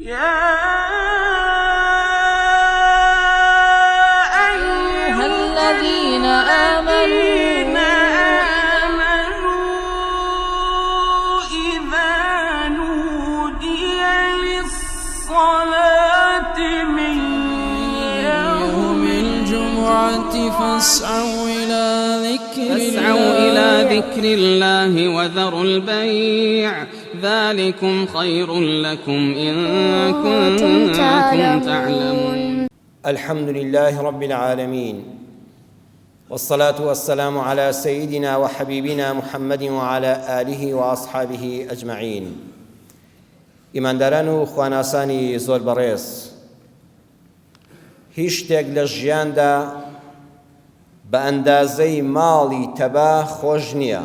يا أيها الذين آمنوا إذا نودي للصلاة من يوم الجمعة فاسعوا إلى ذكر فاسعوا إلى ذكر الله وذروا البيع ذلكم خير لكم إن كنتم كنتم تعلمون تعلمون. الحمد لله رب العالمين والصلاة والسلام على سيدنا وحبيبنا محمد وعلى آله وأصحابه أجمعين. ئیمانداران و خواناسانی زۆر بەڕێز، هیچ شتێک لە ژیاندا بە ئەندازەی ماڵی تەبا خۆش نییە.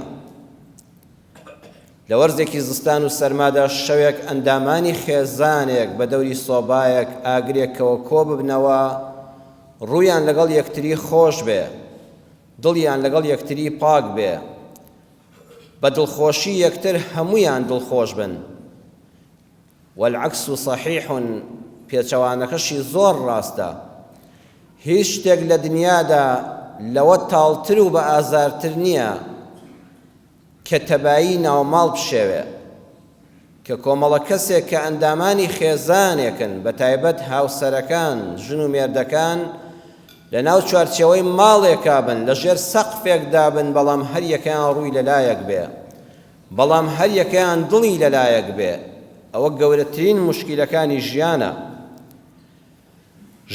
لە وەرزێکی زستان و سەرمادا شەوێک ئەندامانی خێزانێک بە دەوری سۆبایەک ئاگرێکەوە کۆ ببنەوە، ڕوویان لەگەڵ یەکتری خۆش بێ، دڵیان لەگەڵ یەکتری پاک بێ، بە دڵخۆشی یەکتر هەموویان دڵخۆش بن. والعکس صحیح، پێچەوانەکەشی زۆر ڕاستە. هیچ شتێک لە دنیادا لەوە تاڵتر و بە ئازارتر نییە کە تەبایی ناوماڵ بشێوێ، کە کۆمەڵە کەسێک کە ئەندامانی خێزانێکن، بەتایبەت هاوسەرەکان، ژن و مێردەکان، لەناو چوارچێوەی ماڵێکا بن، لەژێر سەقفێکدا بن، بەڵام هەریەکەیان ڕووی لەلایەک بێ، بەڵام هەریەکەیان دڵی لەلایەک بێ، ئەوە گەورەترین موشکیلەکانی ژیانە.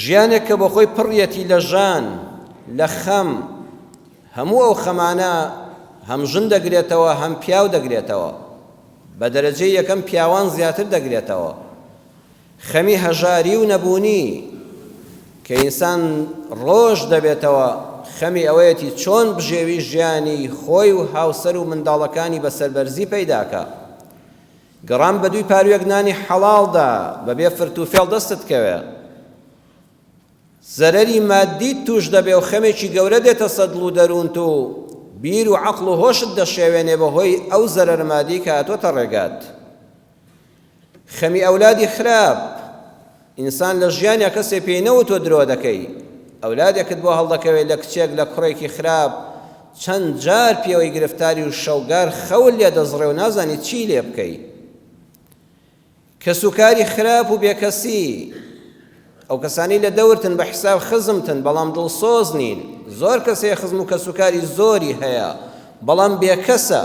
ژیانێک کە بۆخۆی پڕیەتی لە ژان، لە خەم، هەموو ئەو خەمانە هەم ژن دەگرێتەوە هەم پیاو دەگرێتەوە، بە دەرەجەی یەکەم پیاوان زیاتر دەگرێتەوە. خەمی هەژاری و نەبوونی، کە ئینسان ڕۆژ دەبێتەوە خەمی ئەوەیەتی چۆن بژێوی ژیانی خۆی و هاوسەر و منداڵەکانی بە سەربەرزی پەیداکا. گەڕان بەدووی پاروێک نانی حەڵاڵدا بەبێ فرت و فێڵ دەستت کەوێ زەرەری مادیت توش دەبێ و خەمێکی گەورە دێتە سەر دڵ و دەروونت و بیر و عەقڵ و هۆشت دەشێوێنێ بەهۆی ئەو زەرەر مادی کە هاتۆتە ڕێگات. خەمی ئەولادی خراپ، ئینسان لە ژیانیا کەسێ پێی نەوتوە درۆ دەکەی، ئەولادێکت بۆ هەڵدەکەوێ لە کچێک لە کوڕێکی خراپ چەند جار پێوەی گرفتاری و شەوگار خەول لێ دەزڕێ و نازانی چی لێ بکەی. کەسوکاری خراپ و بێکەسی، ئەو کەسانەی لە دەورتن بە حیساب خزمتن بەڵام دڵسۆز نین، زۆر کەس هەیە خزم و کەسوکاری زۆری هەیە بەڵام بێکەسە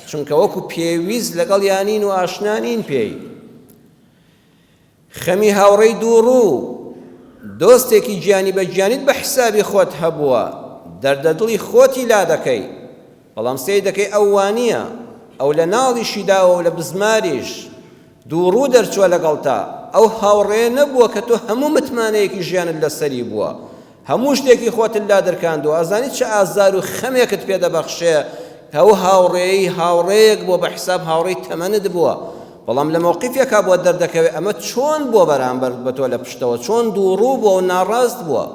چونکە وەکو پێویست لەگەڵیان نین و ئاشنا نین پێی. خەمی هاوڕێی دووڕوو، دۆستێکی گیانی بە گیانیت بە حیسابی خۆت هەبووە، دەردەدڵی خۆتی لا دەکەی، بەڵام سەیر دەکەی ئەو وانییە، ئەو لە ناڵیشی داوە و لە بزماریش، دووڕوو دەرچووە لەگەڵتا، ئەو هاوڕێیە نەبووە کە تۆ هەموو متمانەیەکی ژیانت لەسەری بووە، هەموو شتێکی خۆتت لا درکاندووە، ئەزانی چ ئازار و خەمێکت پێ دەبەخشێ کە ئەو هاوڕێیەی هاوڕێیەک بووە بە حیساب هاوڕێی تەمەنت بووە، بەڵام لە مەوقیفێکا بۆت دەردەکەوێ ئەمە چۆن بووە بەرامبەر بە تۆ لە پشتەوە، چۆن دووڕوو بووە و ناڕاست بووە.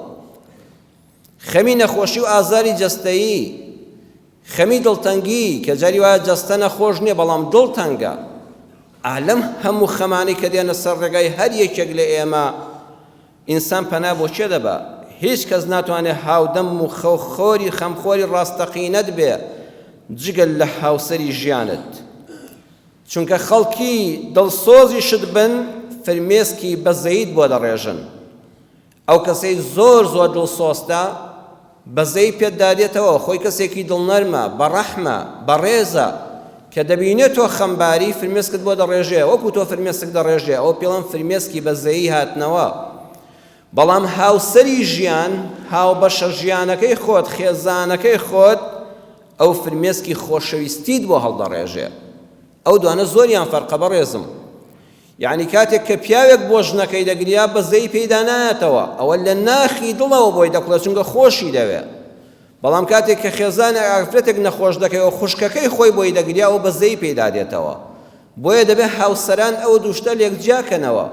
خەمی نەخۆشی و ئازاری جەستەیی، خەمی دڵتەنگی، کە جاری وایە جەستە نەخۆش نییە بەڵام دڵ تەنگە. ئا لەم هەموو خەمانەی کە دێنە سەر ڕێگای هەر یەکێک لە ئێمە، ئینسان پەنا بۆ کێ دەبا؟ هیچ کەس ناتوانێ هاودەم و خەوخۆری خەمخۆری ڕاستەقینەت بێ جگە لە هاوسەری ژیانت. چونکە خەڵکی دڵسۆزیشت بن فرمێسکی بەزەییت بۆ دەڕێژن. ئەو کەسەی زۆر زۆر دڵسۆزتە بەزەیی پێت دادێتەوە، خۆی کەسێکی دڵنەرمە، بەڕەحمە، بەڕێزە، کە دەبینێت تۆ خەمباری فرمێسکت بۆ دەڕێژێ، وەکو تۆ فرمێسک دەڕێژێ، ئەوە پێڵێن فرمێسکی بەزەیی هاتنەوە. بەڵام هاوسەری ژیان، هاوبەشە ژیانەکەی خۆت، خێزانەکەی خۆت، ئەو فرمێسکی خۆشەویستیت بۆ هەڵدەڕێژێ. ئەو دوانە زۆریان فەرقە بەڕێزم. یەعنی کاتێک کە پیاوێک بۆ ژنەکەی دەگریا بەزەیی پێیدا نایەتەوە، ئەوە لە ناخی دڵەوە بۆی دەکوڵێت چونکە خۆشی دەوێ. بەڵام کاتێک کە خێزانێک ئافرەتێک نەخۆش دەکەوێ و خوشکەکەی خۆی بۆی دەگریا ئەوە بەزەیی پێیدا دێتەوە. بۆیە دەبێ هاوسەران ئەو دوو شتە لێک جیا کەنەوە.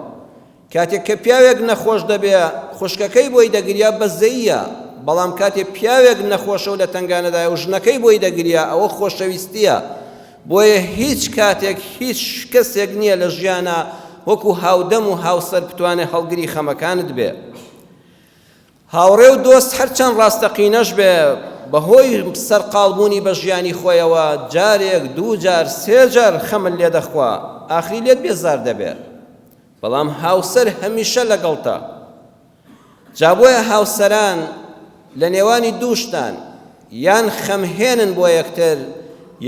کاتێک کە پیاوێک نەخۆش دەبێ خوشکەکەی بۆی دەگریا بەزەییە، بەڵام کاتێ پیاوێک نەخۆشە و لە تەنگانەدایە و ژنەکەی بۆی دەگریا ئەوە خۆشەویستییە. بۆیە هیچ کاتێک هیچ کەسێک نییە لە ژیانا وەکو هاودەم و هاوسەر بتوانێ هەڵگری خەمەکانت بێ. هاوڕێ و دۆست هەرچەند ڕاستەقینەش بێ، بەهۆی سەرقاڵبوونی بە ژیانی خۆیەوە جارێک، دووجار، سێجار خەمت لێ دەخوا، ئاخری لێت بێزار دەبێ. بەڵام هاوسەر هەمیشە لەگەڵتە. جا بۆیە هاوسەران لە نێوانی دوو شتان، یان خەمهێنن بۆ یەکتر،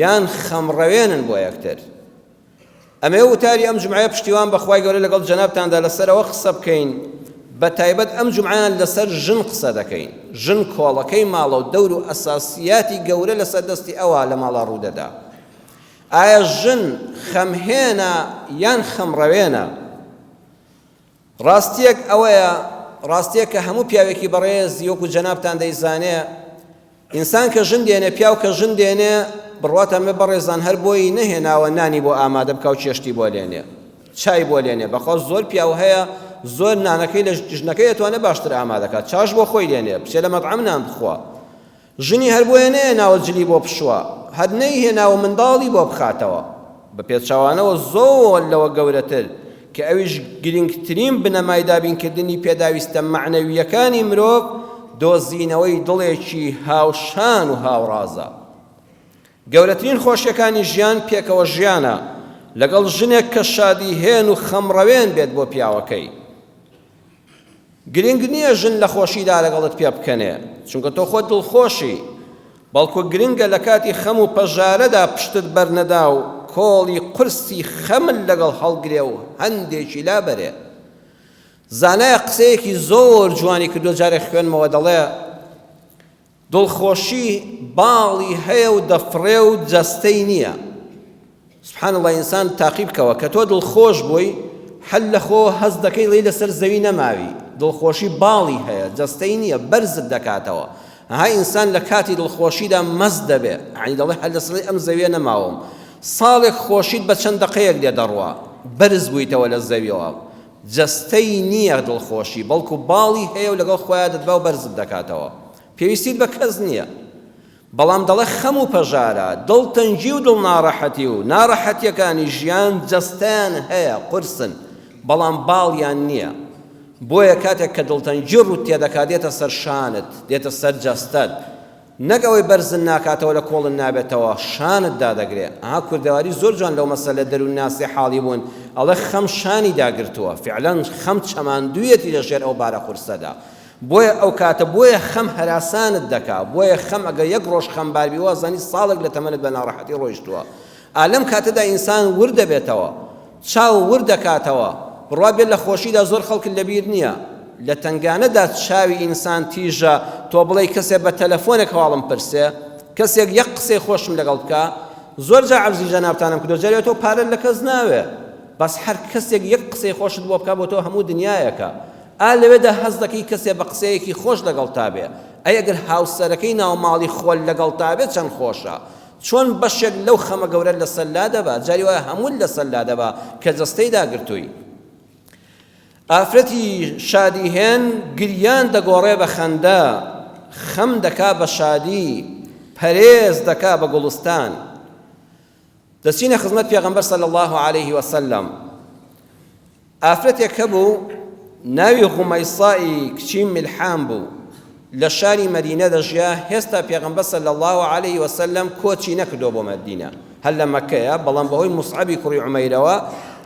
یان خەمڕەوێنن بۆ یەکتر. ئەمەوێ وتاری ئەم جومعەیە پشتیوان بە خوای گەورە لەگەڵ جەنابتاندا لەسەر ئەوە قسە بکەین بە تایبەت ئەم جومعەیان لەسەر ژن قسە دەکەین ژن کۆڵەکەی ماڵە و دەور و ئەساسیاتی گەورە لەسەر دەستی ئەوە لە ماڵا ڕوودەدا ئایا ژن خەمهێنە یان خەمڕەوێنە ڕاستیەک ئەوەیە، ڕاستیەک کە هەموو پیاوێکی بەڕێزی وەکو جەنابتان دەیزانێ، ئینسان کە ژن دێنێ، پیاو کە ژن دێنێ، بڕواتان بێ بەڕێزان هەر بۆی نەهێناوە نانی بۆ ئامادە بکا و چێشتی بۆ لێنێ، چای بۆ لێنێ، بەخوا زۆر پیاو هەیە زۆر نانەکەی لە ژنەکەی ئەتوانێ باشتر ئامادە کا، چاش بۆ خۆی لێنێ، بچێ لە مەتعەم نان بخوا. ژنی هەر بۆیە نەیەناوە جلی بۆ بشوا، هەر نەیهێناوە منداڵی بۆ بخاتەوە، بە پێچەوانەوە زۆر لەوە گەورەتر کە ئەویش گرنگترین بنەمای دابینکردنی پێداویستە مەعنەوییەکانی مرۆڤ دۆزینەوەی دڵێکی هاوشان و هاوڕازە. گەورەترین خۆشیەکانی ژیان پێکەوە ژیانە لەگەڵ ژنێک کە شادیهێن و خەمڕەوێن بێت بۆ پیاوەکەی. گرنگ نییە ژن لە خۆشیدا لەگەڵت پێ بکەنێ، چونکە تۆ خۆت دڵخۆشی، بەڵکو گرنگە لە کاتی خەم و پەژارەدا پشتت بەرنەدا و کۆڵی قورسی خەمت لەگەڵ هەڵگرێ و هەندێکی لابەرێ. زانایەک قسەیەکی زۆر جوانی کردووە جارێک خوێنمەوە دەڵێ، دڵخۆشی باڵی هەیە و دەفڕێ و جەستەی نییە. سبحان اللە ئینسان تاقی بکەوە کە تۆ دڵخۆش بووی هەر لە خۆ هەست دەکەی ڵی لەسەر زەوی نەماوی دڵخۆشی باڵی هەیە جەستەی نییە بەرزت دەکاتەوە ها ئینسان لە کاتی دڵخۆشیدا مەست دەبێ یعنی دەڵێ هەر لەسەر ئەم زەویە نەماوم ساڵێک خۆشیت بە چەند دەقەیەک لێ دەڕوا بەرز بوویتەوە لە زەویەوە جەستەی نییە دڵخۆشی بەڵکو باڵی هەیە و لەگەڵ خۆیا دەتبا و بەرزت دەکاتەوە پێویستیت بە کەس نییە بەڵام دەڵێ خەم و پەژارە، دڵتەنگی و دڵناڕەحەتی و ناڕەحەتیەکانی ژیان جەستەیان هەیە، قورسن، بەڵام باڵیان نییە. بۆیە کاتێک کە دڵتەنگی ڕووت تێدەکات دێتە سەر شانت، دێتە سەر جەستەت. نەک ئەوەی بەرزت ناکاتەوە لە کۆڵت نابێتەوە، شانت دادەگرێ. ئەها کوردەواری زۆر جوان لەو مەسەلە دەروونناسی حاڵی بوون، ئەڵێ خەم شانی داگرتووە. فیعلەن خەم چەماندوویەتی لە ژێر ئەو بارە قورسەدا. بۆیە ئەو کاتە بۆیە خەم هەراسانت دەکا بۆیە خەم ئەگەر یەک ڕۆژ خەمبار بی وازانی ساڵێک لە تەمەنت بە ناڕەحەتی ڕۆیشتووە ئا لەم کاتەدا ئینسان ورد دەبێتەوە چاو ورد دەکاتەوە بڕوا بێت لە خۆشیدا زۆر خەڵکت لەبیر نییە لە تەنگانەدا چاوی ئینسان تیژە تۆ بڵێی کەسێ بە تەلەفۆنێک هەواڵم پرسێ کەسێک یەک قسەی خۆشم لەگەڵ بکا زۆر جار عەرزی جەنابتانم کردووە جارێ تۆ پارەت لە کەس ناوێ بەس هەر کەسێک یەک قسەی خۆشت بۆ بکا بۆ تۆ هەموو دنیایەکە ئا لەوێدا هەست دەکەی کەسێ بە قسەیەکی خۆش لەگەڵتا بێ، ئەی ئەگەر هاوسەرەکەی ناو ماڵی خۆت لەگەڵتا بێ چەند خۆشە، چۆن بەشێک لەو خەمە گەورەت لەسەر لادەبا، جاری وایە هەمووت لەسەر لادەبا کە جەستەی داگرتووی. ئافرەتی شادیهێن گریان دەگۆڕێ بە خەندە، خەم دەکا بە شادی، پەرێز دەکا بە گوڵستان. دەچینە خزمەت پێغەمبەر صلی اللە علیه وسلم ئافرەتێک هەبوو ناوی غومەیسائی کچی ملحان بوو لە شاری مەدینە دەژیا هێستا پێغەمبەر صلی اللە علیه وسلم کۆچی نەکردووە بۆ مەدینە هەر لە مەکەیە بەڵام بەهۆی موسعەبی کوڕی عومەیرەوە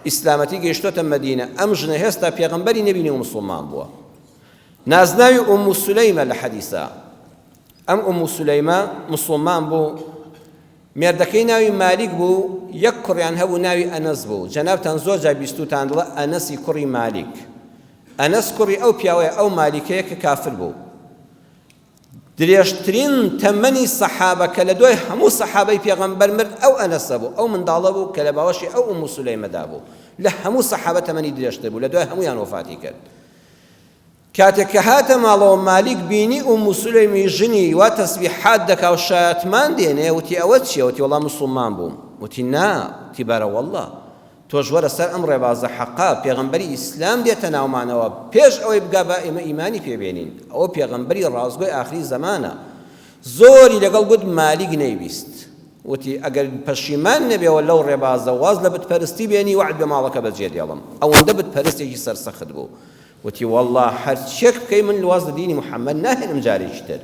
ئیسلامەتی گەیشتۆتە مەدینە ئەم ژنە هێستا پێغەمبەری نەبینی و مسوڵمان بووە نازناوی ئوم سولەیمە لە حەدیسە ئەم ئوم سولەیمە مسوڵمان بوو مێردەکەی ناوی مالیک بوو، یەک کوڕیان هەبوو ناوی ئەنەس بوو، جەنابتان زۆر جار بیستووتان دڵە ئەنەسی کوڕی مالیک. ئەنەس کوڕی ئەو پیاوەیە ئەو مالیکەیە کە کافر بوو. درێژترین تەمەنی سەحابە کە لە دوای هەموو سەحابەی پێغەمبەر مرد ئەو ئەنەسە بوو، ئەو منداڵە بوو کە لە باوەشی ئەو ئوم سولەیمەدا بوو. لە هەموو سەحابە تەمەنی درێژتر بوو، لە دوای هەموویان وەفاتی کرد. کاتێک کە هاتە ماڵەوە مالیک بینی ئوم سولەیمی ژنی وا تەسبیحات دەکا و شایەتمان دێنێ وتی ئەوە چییە وتی وەڵا موسڵمان بووم وتی نا وتی بەرە واللە تۆش وەرە سەر ئەم ڕێبازە حەقە پێغەمبەری ئیسلام دێتە ناومانەوە پێش ئەوەی بگا با ئێمە ئیمانی پێ بێنین ئەوە پێغەمبەری ڕاستگۆی ئاخری زەمانە زۆری لەگەڵ گوت مالیک نەیویست. وتی ئەگەر پەشیمان نەبێەوە لەو ڕێبازە واز لە بتپەرستی بێنی وەعد بە ماڵەکە بەجێ دێڵم. ئەوەندە بتپەرستێکی سەرسەخت بوو. وتی وەڵڵا هەرچیەک بکەی من واز لە دینی محەممەد ناهێنم جارێکی تر.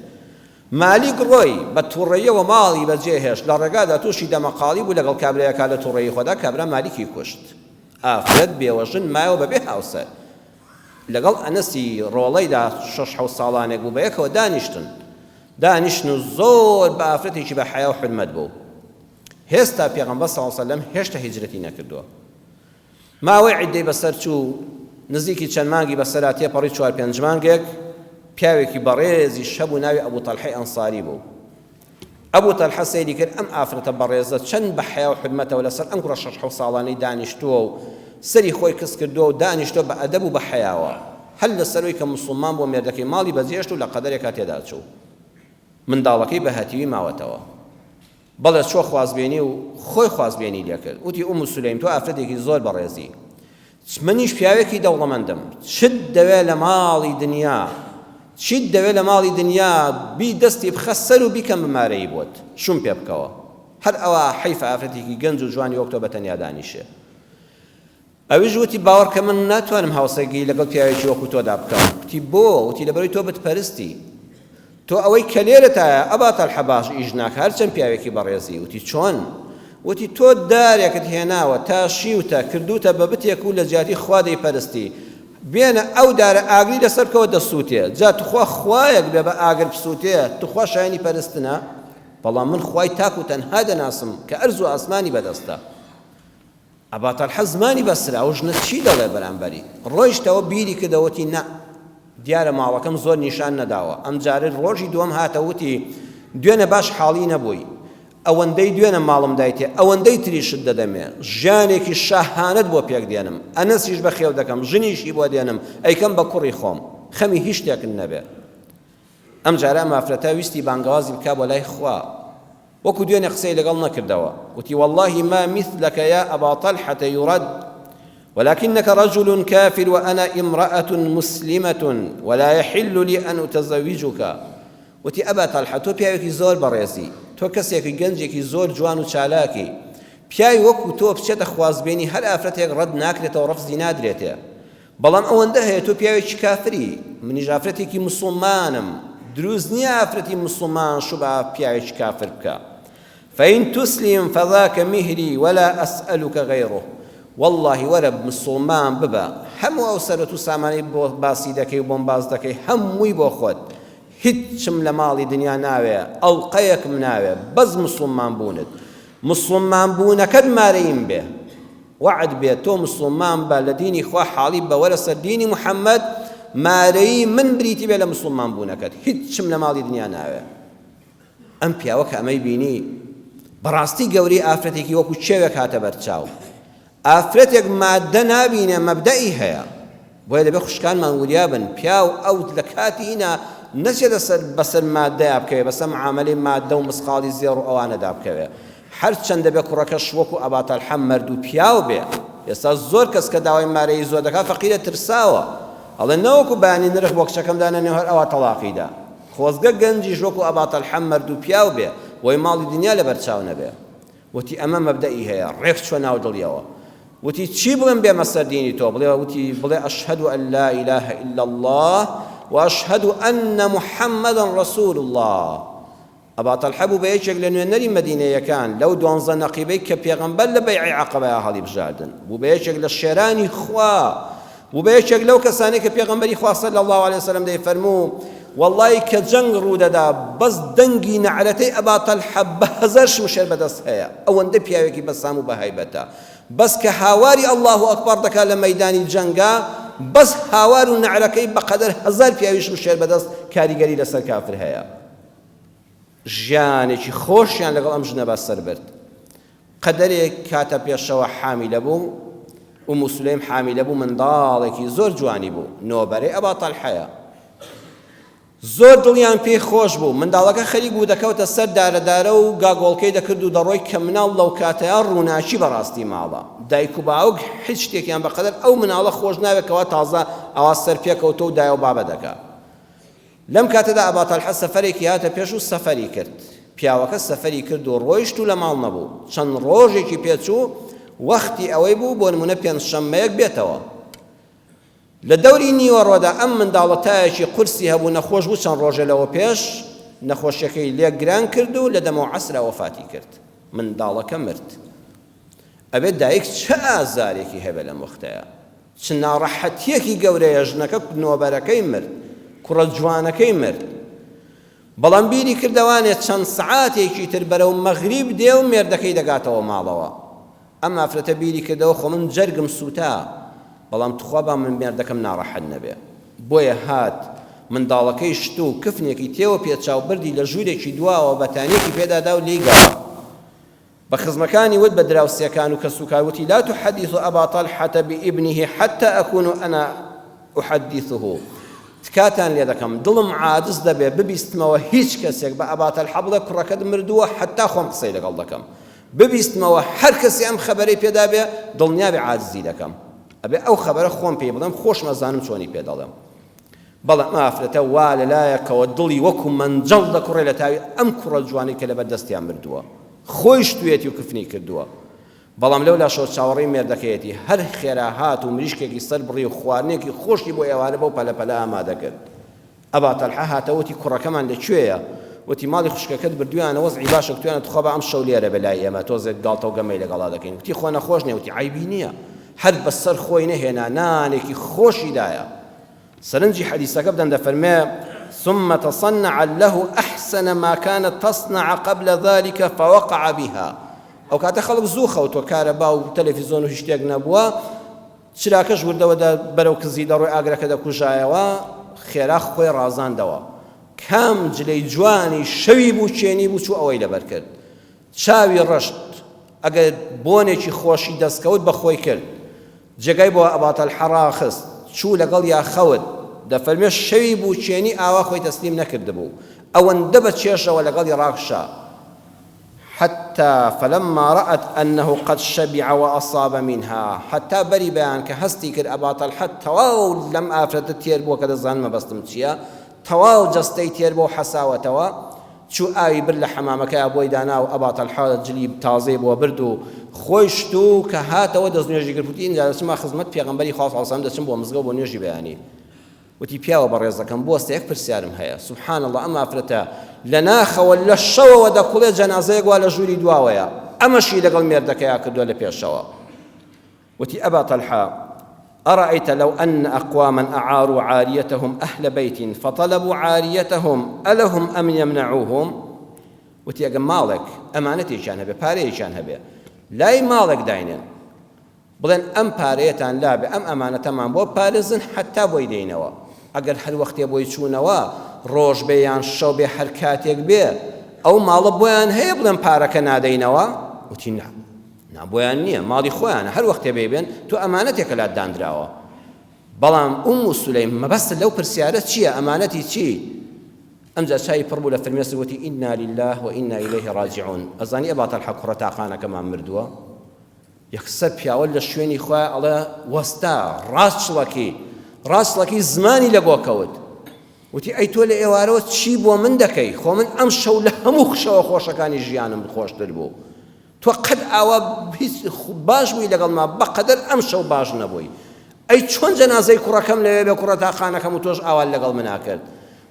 مالیک ڕۆی، بە توڕەییەوە ماڵی بەجێ هێشت، لە ڕێگادا تووشی دەمەقاڵی بوو لەگەڵ کابرایەکا لە توڕەیی خۆدا کابرا مالیکی کوشت. ئافرەت بێوەژن مایەوە بەبێ هاوسەر. لەگەڵ ئەنەسی ڕۆڵەیدا شەش حەوت ساڵانێک بوو بەیەکەوە دانیشتن. دانیشتن و زۆر بە ئافرەتێکی بە حەیا و حورمەت بوو. هێستا پێغەمبەر صلی اللە علیە وسلم هێشتا هیجرەتی نەکردووە. ماوەی عیددەی بەسەر چوو، نزیکی چەند مانگی بەسەرا تێپەڕی چوار پێنج مانگێک، پیاوێکی بەڕێزیش هەبوو ناوی ئەبو تەلحەی ئەنساری بوو. ئەبو تەلحە سەیری کرد ئەم ئافرەتە بەڕێزە چەند بە حەیا و حورمەتەوە لەسەر ئەم کوڕە شەش حەوت ساڵانەی دانیشتووە و سەری خۆی کز کردووە و دانیشتووە بە ئەدەب و بە حەیاوە. هەر لەسەرەوەی کە موسڵمان بووە مێردەکەی ماڵی بەجێهێشت و لە قەدەرێکا تێدا چوو. منداڵەکەی بە هەتیوی ماوەتەوە. بەڵێ چووە خوازبێنی و خۆی خوازبێنی لێکرد. وتی ئوم سولەیم تۆ ئافرەتێکی زۆر بەڕێزی. منیش پیاوێکی دەوڵەمەندم. چت دەوێ لە ماڵی دنیا، چیت دەوێ لە ماڵی دنیا بی دەستی بخە سەر و بیکەم بە مارەیی بۆت. شووم پێ بکەوە. هەر ئەوا حەیفە ئافرەتێکی گەنج و جوانی وەک تۆ بە تەنیا دانیشێ. ئەویش وتی، باوەڕکە من ناتوانم هاوسەرگیری لەگەڵ پیاوێکی وەکو تۆدا بکەم. وتی، بۆ؟ وتی، لەبەرئەوەی تۆ بتپەرستی. تۆ ئەوەی کە لێرەتایە ئەبا تەلحە باش ئیش ناکا هەرچەند پیاوێکی بەڕێزی. وتی، چۆن؟ وتی، تۆ دارێکت هێناوە، تاشیوتە، کردووتە بە بتێک و لە جیاتی خوا دەیپەرستی. بێنە ئەو دارە ئاگری لەسەر بکەوە دەسووتێ. جا توخوا خوایەک بێ بە ئاگر بسووتێ، توخوا شایەنی پەرستنە؟ بەڵام من خوای تاک و تەنها دەناسم کە ئەرز و ئاسمانی بەدەستە. ئەبا تەلحە زمانی بەسترا ئەو ژنە چی دەڵێ بەرامبەری؟ ڕۆیشتەوە بیری کردەوە وتی نا دیارە ماڵەکەم زۆر نیشان نەداوە ئەمجارە ڕۆژی دووەم هاتە وتی دوێنێ باش حاڵی نەبووی ئەوەندەی دوێنە ماڵم دایتێ ئەوەندەی تریشت دەدەمێ ژیانێکی شاهانەت بۆ پێک دێنم ئەنەسیش بەخێو دەکەم ژنیشی بۆ دێنم ئەیکەم بە کوڕی خۆم خەمی هیچ شتێکت نەبێ ئەمجارە ئەم ئافرەتە ویستی بانگەوازی بکا بۆ لای خوا وەکو دوێنێ قسەی لەگەڵ نەکردەوە وتی والله ما مثلك يا أبا طلحة يرد ولكنك رجل كافر وأنا امرأة مسلمة ولا يحل لي أن أتزوجك وتی ئەبا تەلحە تۆ پیاوێکی زۆر بەڕێزی تۆ کەسێکی گەنجێکی زۆر جوان و چالاکی پیاوی وەکو تۆ بچێتە خوازبێنی هەر ئافرەتێک ڕەت ناکرێتەوە ڕەفزی نادرێتێ بەڵام ئەوەندە هەیە تۆ پیاوێکی کافری منیش ئافرەتێکی موسڵمانم دروست نییە ئافرەتی موسڵمان شو بە پیاوێکی کافر بکە فإن تسلم فذاك مهري ولا أسألك غيره والله وەرە مسوڵمان ببە هەموو ئەو سەرەت و سامانەی بۆ باسی دەکەی و بۆم باس دەکەی هەمووی بۆ خۆت هیچم لە ماڵی دنیا ناوێ ئەڵقەیەکم ناوێ بەس مسوڵمان بوونت مسوڵمان بوونەکەت مارەیم بێ وەعد بێ تۆ مسوڵمان بە لە دینی خوا حاڵی بە وەرە سەر دینی محمد مارەیی من بریتی بێ لە مسوڵمان بوونەکەت هیچم لە ماڵی دنیا ناوێ. ئەم پیاوە کە ئەمەی بینی بەڕاستی گەورەی ئافرەتێکی وەکو کێوێک هاتە بەرچاو. ئافرەتێک ماددە نابینێ مەبدەئی هەیە. بۆیە دەبێ خوشکانمان وریا بن پیاو ئەو لە کاتی هینا نەچێتە سەر بەسەر ماددەیا بکەوێ بەسەر معامەلەی ماددە و مسقاڵی زێڕ و ئەوانەدا بکەوێ. هەرچەند دەبێ کوڕەکەش وەکو ئەبا تەلحە مەرد و پیاو بێ. ئێستا زۆر کەس کە داوای مارەیی زۆر دەکا فەقیرە ترساوە. ئەڵێ نەوەکو بەیانی نرخ بۆ کچەکەم دانەنێ و هەر ئەوا تەڵاقی دا. خۆزگە گەنجیش وەکو ئەبا تەلحە مەرد و پیاو بێ بۆی ماڵی دنیا لەبەر چاو نەبێ. وتی ئەمە مەبدەئی هەیە ڕێک چوە ناو دڵیەوە. وتی چی بڵێم بێمە سەر دینی تۆ؟ بڵێ وتی بڵێ اشهد ان لا اله الا اللە و اشهد ان محمدا رسول اللە. ئەبا تەلحە بوو بە یەکێک لە نوێنەری مەدینەیەکان لەو دوانزە نەقیبەی کە پێغەمبەر لە بەیعەی عەقەبەیا هەڵیبژاردن، بوو بە یەکێک لە شێرانی خوا، بوو بە یەکێک لەو کەسانەی کە پێغەمبەری خوا صلی اللە علیە وسلم دەیفەرموو وەڵڵاهی کە جەنگ ڕوودەدا بەس دەنگی نەعرەتەی ئەبا تەلحە بە هەزار شمشێر بەدەست هەیە، ئەوەندە پیاوێکی بەسام و بەهەیبەتە، بەس کە هاواری اللە اکبر دەکات لە مەیدانی جەنگا بەس هاوار و نەعرەکەی بەقەدەر هەزار پیاوی شمشێر بەدەست کاریگەری لەسەر کافر هەیە. ژیانێکی خۆشیان لەگەڵ ئەم ژنە بەسەر برد. قەدەرێک کاتە پێشەوە حامیلە بوو، ئوم سولەیم حامیلە بوو، منداڵێکی زۆر جوانی بوو، نۆبەرەی ئەبا تەلحەیە. زۆر دڵیان پێی خۆش بوو، منداڵەکە خەریک بوو دەکەوتە سەر دارەدارە و گاگۆڵکەی دەکرد و دەڕۆی کە مناڵ لەو کاتەیا ڕووناکی بەڕاستی ماڵە. دایک و باوک هیچ شتێکیان بەقەدەر ئەو مناڵە خۆش ناوێت کەوا تازە ئەوا سەر پێکەوتووە و دایە و بابە دەکا. لەم کاتەدا ئەبا تەلحە سەفەرێکی هاتە پێش و سەفەری کرد. پیاوەکە سەفەری کرد و ڕۆیشت و لە ماڵ نەبوو. چەند ڕۆژێکی پێچوو، وەختی ئەوەی بوو بۆ نموونە پێنجشەممەیەک بێتەوە. لە دەوری نیوەڕۆدا ئەم منداڵە تایەکی قورسی هەبوو، نەخۆش بوو، چەند ڕۆژێ لەوە پێش نەخۆشیەکەی لێ گران کرد و لە دەمەو عەسرا وەفاتی کرد. منداڵەکە مرد. ئەبێ دایک چ ئازارێکی هەبێ لەم وەختەیا؟ چ ناڕەحەتیەکی گەورەیە ژنەکە نۆبەرەکەی مرد، کوڕە جوانەکەی مرد. بەڵام بیری کردەوانێ چەند سەعاتێکی تر بەرەو مەغریب دێ و مێردەکەی دەگاتەوە ماڵەوە. ئەم ئافرەتە بیری کردەوە خۆ من جەرگم سووتا، بەڵام توخوا با من مێردەکەم ناڕەحەت نەبێ. بۆیە هات منداڵەکەی شت و کفنێکی تێوە پێچا و بردی لە ژوورێکی دواوە بەتانیەکی پێدا دا و لێی گەڕا. بە خزمەکانی وت بە دراوسێکان و کەسوکار وتی لا تحدثوا ابا طلحة بابنه حتى اكون انا احدثه تکاتان لێ دەکەم دڵم عاجز دەبێ ببیستمەوە هیچ کەسێک بە ئەبا تەلحە بڵێ کوڕەکەت مردووە حتا خۆم قسەی لەگەڵ دەکەم ببیستمەوە هەر کەسی ئەم خەبەرەی پێدا بێ دڵنیابێ عاجزی دەکەم ئەبێ ئەو خەبەرە خۆم پێی بڵێم خۆشم ئەزانم چۆنی پێ دەڵێم بەڵێ ئەم ئافرەتە وا لە لایەکەوە دڵی وەکو مەنجەڵ دەکوڕێ لە تاوی ئەم کوڕە جوانەی کە لەبەر دەستیا مردووە خۆی شتویەتی و کفنی کردووە بەڵام لەو لاشەوە چاوەڕێی مێردەکەیەتی هەر خێرا هات و مریشکێکی سەر بڕی و خواردنێکی خۆشی بۆ ئێوارە بەو پەلە پەلە ئامادە کرد ئەبا تەلحە هاتەوە وتی کوڕەکەمان لە کوێیە؟ وتی ماڵی خوشکەکەت بردویانە وەزعی باشە کوتویانە توخوا با ئەمشەو لێرە بێ لای ئێمە تۆزێک گاڵتە و گەمەی لەگەڵا دەکەین وتی خۆ نەخۆش نیە وتی عەیبی نییە هەر بەسەر خۆی نەهێنا نانێکی خۆشی دایە سەرنجی حەدیسەکە بدەن دەفەرمێ ثم تصنع له أحسن ما كانت تصنع قبل ذلك فوقع بها ئەو کاتە خەڵک زوو خەوتوە کارەبا و تەلەفیزۆن و هیچ شتێک نەبووە چراکەش وردەوەدە بەرەو کزی دەڕۆی ئاگرەکە دەکوژایەوە خێرا خۆی ڕازاندەوە کام جلەی جوانی شەوی بوو چێنی بوو چوو ئەوەی لەبەر کرد چاوی ڕشت ئەگەر بۆنێکی خۆشی دەستکەوت بە خۆی کرد جێگای بۆ ئەبا تەلحە ڕاخست، چوو لەگەڵیا خەوت، دەفەرموێ شەوی بووکێنی ئاوا خۆی تەسلیم نەکردبوو، ئەوەندە بە چێژەوە لەگەڵی ڕاکشا، حتی فلما رأت انه قد شبع واصاب منها، هەتا بەری بەیان کە هەستی کرد ئەبا تەلحە تەواو لەم ئافرەتە تێر بووە کە دەزانن مەبەستم چییە، تەواو جەستەی تێر بووە و حەساوەتەوە، چوو ئاوی برد لە حەمامەکەیا بۆی دانا و ئەبا تەلحە جلی تازەی بۆ برد و خۆی شت و کە هاتەوە دەستنوێژی گرت وتی ئینجا دەچمە خزمەت پێغەمبەری خوا صلی اللە علیە وسلم دەچم بۆ مزگەوت بۆ نوێژی بەیانی وتی پیاوە بەڕێزەکەم بوەستە یەک پرسیارم هەیە سبحان اللە ئەم ئافرەتە لە ناخەوە لە شەوەوە دەکوڵێ جەنازەیەک وا لە ژووری دواوەیە ئەمەشی لەگەڵ مێردەکەیا کردووە لە پێشەوە وتی، أبا طلحة أرأيت لو أن أقواما أعاروا عاریتهم أهل بيت فطلبوا عاریتهم ألهم أم يمنعوهم وتی ئەگە ماڵێک ئەمانەتێکیان هەبێ پارەیەکیان هەبێ لای ماڵێک داینێن بڵێن ئەم پارەیەتان لابێ ئەم ئەمانەتەمان بۆ پارێزن حتا بۆی دێینەوە ئەگەر هەر وەختێ بۆی چوونەوە ڕۆژ بێ یان شەو بێ هەر کاتێک بێ ئەو ماڵە بۆیان هەیە بڵێن پارەکە نادەینەوە وتی نا نا بۆیان نییە ماڵی خۆیانە هەر وەختێ بێبێن تۆ ئەمانەتێکە لات دانراوە بەڵام ئوم سولەیم مەبەست لەو پرسیارە چییە ئەمانەتی چی ئەمجا چاوی پڕ بوو لە فرمێسک وتی ئینا لله و ئینا ئیلەیه ڕاجعون ئەزانی ئەبا تەلحە کوڕە تاقانەکەمان مردووە یەکسەر پیاوە لە شوێنی خۆی ئەڵێ وەستا ڕاست چڵەکی ڕاست چڵەکی زمانی لە گۆ کەوت وتی ئەی تۆ لە ئێوارەوە چی بۆ من دەکەی خۆ من ئەم شەو لە هەموو شەوە خۆشەکانی ژیانم خۆشتر بوو تۆ قەت ئاوا هیچ باش بووی لەگەڵما بەقەدەر ئەم شەو باش نەبووی ئەی چۆن جەنازەی کوڕەکەم لەوێ بێ کوڕە تاقانەکەم و تۆش ئاوات لەگەڵ منا کرد